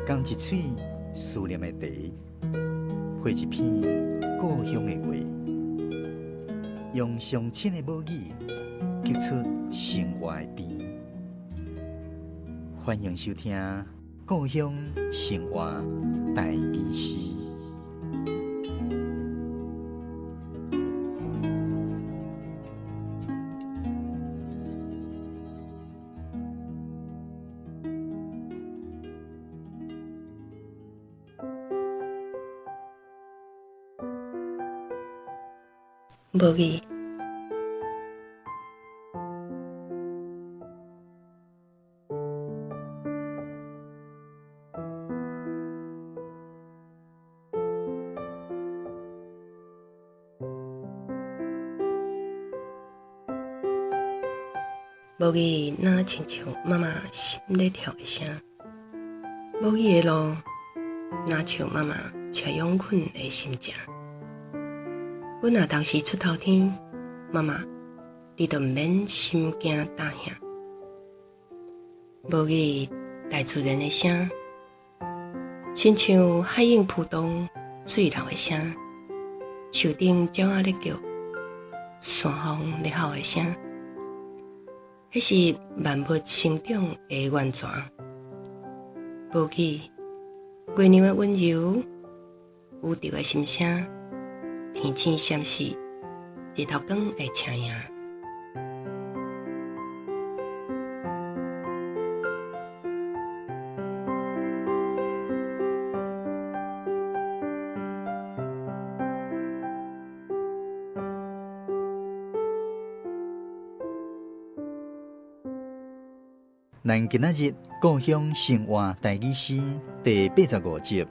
仝一喙思念的茶，配一篇故乡的话，用上亲的母语，激出生活的甜。欢迎收听《故乡生活台语诗》。母语。母语若亲像妈妈心咧跳的声，母语的路若像妈妈车勇阮的心情。阮若当时出头天，妈妈，你就毋免心惊胆吓。母语大自然的声，亲像海涌扑动水流的声，树顶鸟仔咧叫，山风咧吼的声，彼是万物生长的源泉。母语，月娘的温柔，宇宙的心声。天星闪烁，日头光的车影。咱今仔日故乡生活台语诗第85集，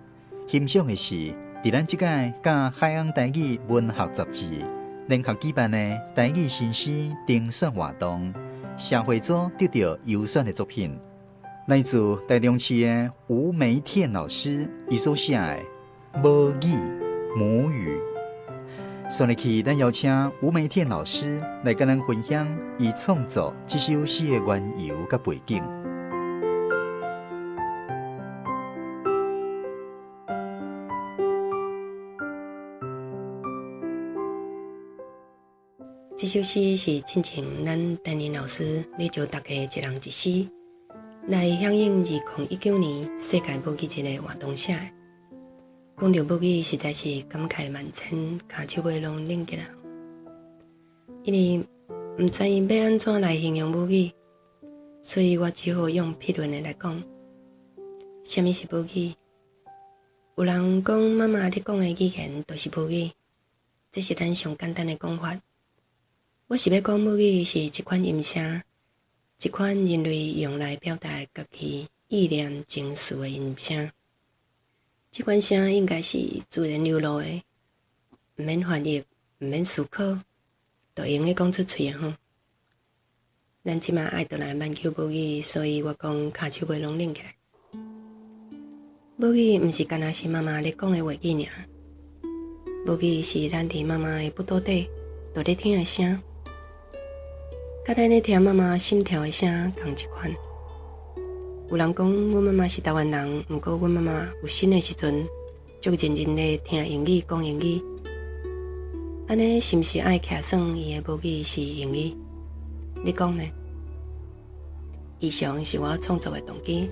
欣赏的是伫咱这届佮海洋台语文学杂志联合举办的台语新诗评选活动，社会组得到优选的作品，来自台中市的吴梅天老师伊所写的《母语母语》。煞落去，咱邀请吴梅天老师来佮咱分享伊创作这首诗的缘由佮背景。这首诗是进前咱陈林老师咧招大家一人一诗，来响应2019年世界母语节的活动写的。讲到母语，实在是感慨万千，跤手尾拢冷起来。因为毋知欲按怎来形容母语，所以我只好用批论的来讲。啥物是母语？有人讲妈妈咧讲的语言就是母语，这是咱上简单的讲法。我是欲讲母语是一款音声，一款人类用来表达家己意念情绪的音声。这款声应该是自然流露的，毋免翻译，毋免思考，就会用得讲出喙的吼。咱这马爱转来研究母语，所以我讲跤手尾拢冷起来。母语毋是干焦是妈妈咧讲的话语尔，母语是咱伫妈妈的腹肚底就咧听的声，佮咱咧听妈妈心跳的声仝一款。有人讲阮妈妈是台湾人，毋过阮妈妈有身的时阵，足认真咧听英语、讲英语。按呢是毋是爱徛算伊的母语是英语？你讲呢？以上是我创作的动机。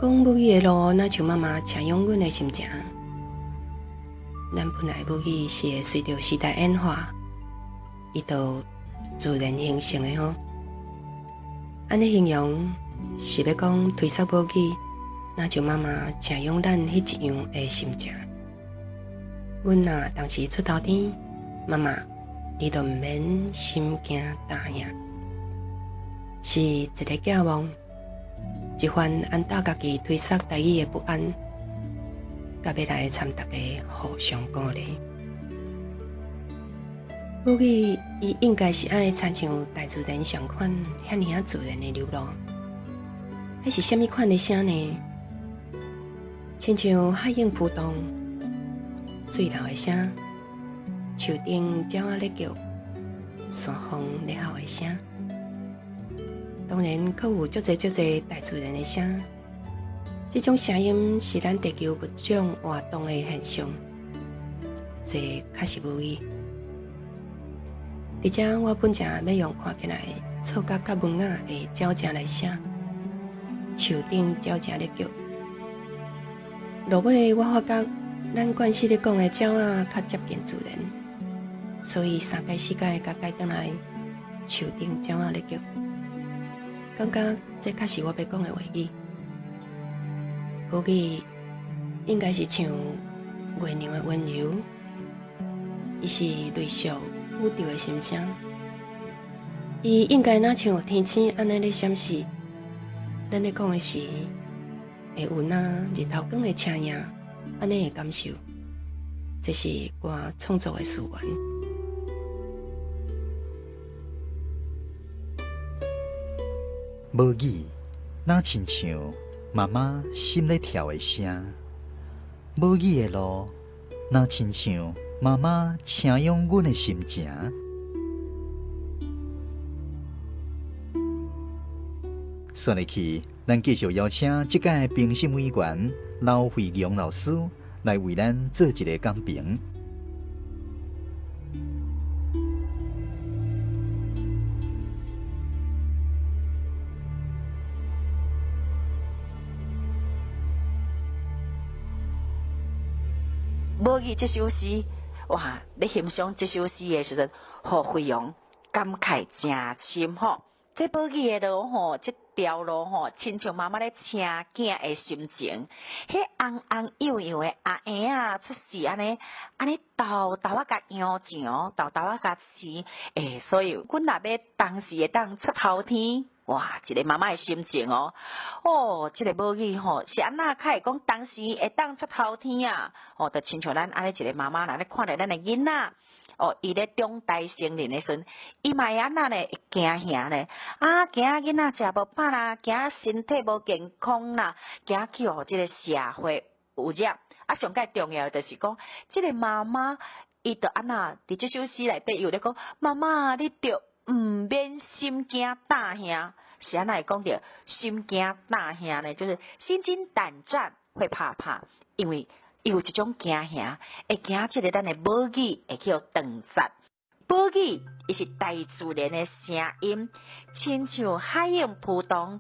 讲母语的路，若像妈妈车拥阮的心情。咱本来母语是会随著时代演化，伊就自然形成的吼。按呢形容是欲讲推捒母语，若像妈妈车拥咱彼一样的心情。阮若当时出头天，妈妈，你就毋免心惊胆吓，是一个寄望。一番按照家己推捒台语的不安，佮欲来参大家互相鼓励。母语伊应该是爱亲像大自然相款，遐尔仔自然的流露。彼是啥物款的声呢？亲像海涌扑动，水流的聲，樹頂鳥仔咧叫，山風咧吼的聲。當然，閣有足濟足濟大自然的聲。這種聲音是咱地球物種活動的現象，這確實無語。佇遮我本正欲用看起來錯覺較文雅的鳥聲來寫，樹頂鳥聲咧叫。落尾我發覺，咱慣勢咧講的鳥仔較接近自然，所以三改四改共改轉來樹頂鳥仔咧叫，感覺這確實我欲講的話語。母語應該是像月娘的溫柔，伊是類似宇宙的心聲，伊應該若像天星按呢咧閃爍。咱咧講的時，會有若日頭光的青影，按呢的感受。這是我創作的思源。母語，若親像媽媽心咧跳的聲；母語的路，若親像媽媽請養阮的心情。煞落去，咱繼續邀請這屆評審委員劉惠陽老師來為咱做一個講評。母語這首詩，哇！咧欣賞這首詩的時陣，予惠陽感慨誠深吼。這母語的路吼，這條路吼，親像媽媽咧請囝的心情。彼紅紅幼幼的阿嬰仔出世按呢，按呢沓沓仔共養長，沓沓仔共飼。欸，所以阮若欲當時會當出頭天，哇！一個媽媽的心情哦，哦，這個母語吼是按怎較會講當時會當出頭天啊？哦，就親像咱按呢一個媽媽，若咧看著咱的囡仔，哦，伊咧長大成人的時陣，伊嘛會按怎呢？會驚嚇呢？啊，驚囡仔食無飽啦，驚身體無健康啦，驚去予這個社會污染。啊，上蓋重要的就是講，這個媽媽伊就按怎？佇這首詩內底伊有咧講，媽媽你著毋免心驚膽嚇，是按怎會講著心驚膽嚇呢？就是心驚膽戰，會怕怕，因為伊有一種驚嚇，會驚這個咱的母語會去予斷絕。母語伊是大自然的聲音，親像海湧浦東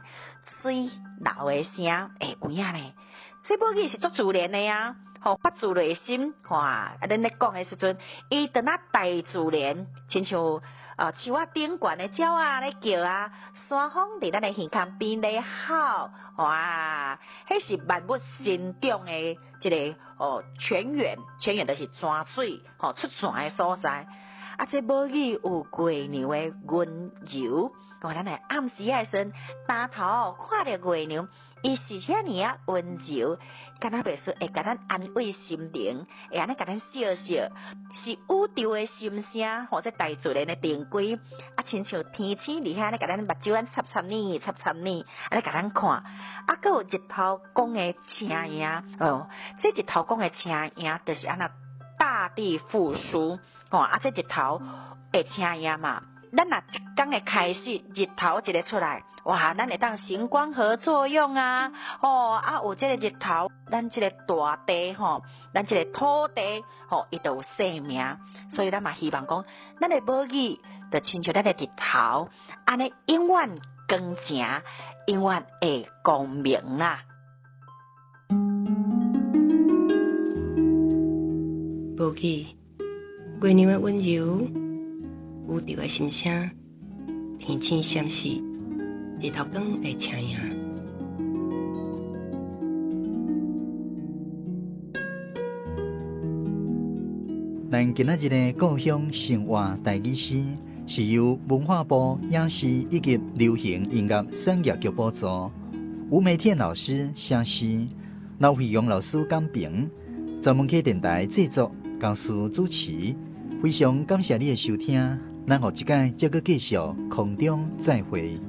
水流的聲，會有影呢？這母語是足自然的啊，吼，發自內心，哇！啊，咱咧講的時陣，伊就若大自然，親像啊樹仔頂懸的鳥仔咧叫啊，山風佇咱的耳孔邊咧吼，哇！彼是萬物生長的一個哦泉源，泉源就是泉水，吼出泉的所在。啊，這母語有月娘的溫柔，哦，咱來暗時仔的時陣，擔頭看著月娘，伊是遐爾仔溫柔，敢若袂說會共咱安慰心靈，會按呢共咱笑笑，是宇宙的心聲，或者大自然的定規，啊，親像天星佇遐咧共咱目睭按插插呢，插插呢，按呢共咱看，啊，閣有日頭光的青影，哦，這日頭光的青影就是按怎大地復甦，吼，啊，這日頭會青影嘛。咱若一工的開始，日頭一个出來，哇，咱會當行光合作用啊，哦，啊有這個日頭，咱這個大地吼，咱這個土地吼，伊就有生命。所以咱嘛希望講，咱的母語就親像咱的日頭，按呢永遠光晴，永遠會光明啊。母語，月娘的溫柔。宇宙的心聲，天星閃爍，日頭光的青影。咱今仔日的故鄉生活台語詩，是由文化部影視以及流行音樂產業局補助，吳梅天老師寫詩，劉惠陽老師講評，專門客電台製作，公司主持。非常感謝你的收聽，咱予一擺再閣繼續空中再會。